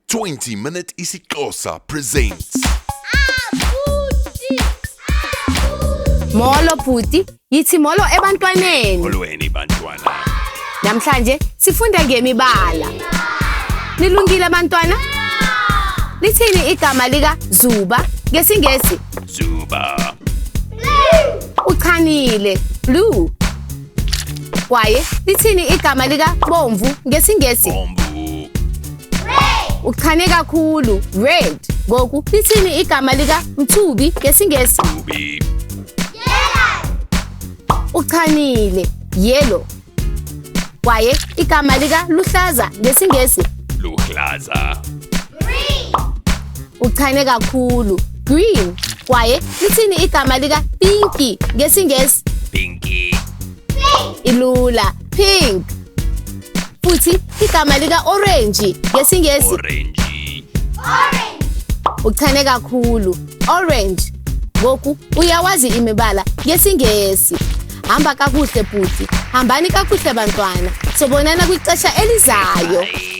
20 Minute isiXhosa presents. Molo bhuti, yithi molo ebantwaneni. Molweni bantwana. Namhlanje sifunda ngemibala. Nilungile bantwana? Lithini igama lika Zuba ngesiNgesi? Zuba. Uchanile, blue. Kwaye lithini igama lika Bomvu ngesiNgesi? Bomvu. Uchane kakhulu, red. Ngoku lithini igama lika Mthubi ngesiNgesi? Ubi. Uchanile, yellow. Kwaye igama lika luhlaza ngesiNgesi? Luhlaza. Uchane kakhulu, green. Kwaye lithini igama lika pinky ngesiNgesi? Pinky. Ilula, pink. Futhi igama lika orange ngesiNgesi? Orange. Uchane kakhulu, orange. Ngoku uyawazi imibala ngesiNgesi. Hamba kakuhle bhuti, hambani kakuhle bantwana. Sobonana kwixesha elizayo. Bye.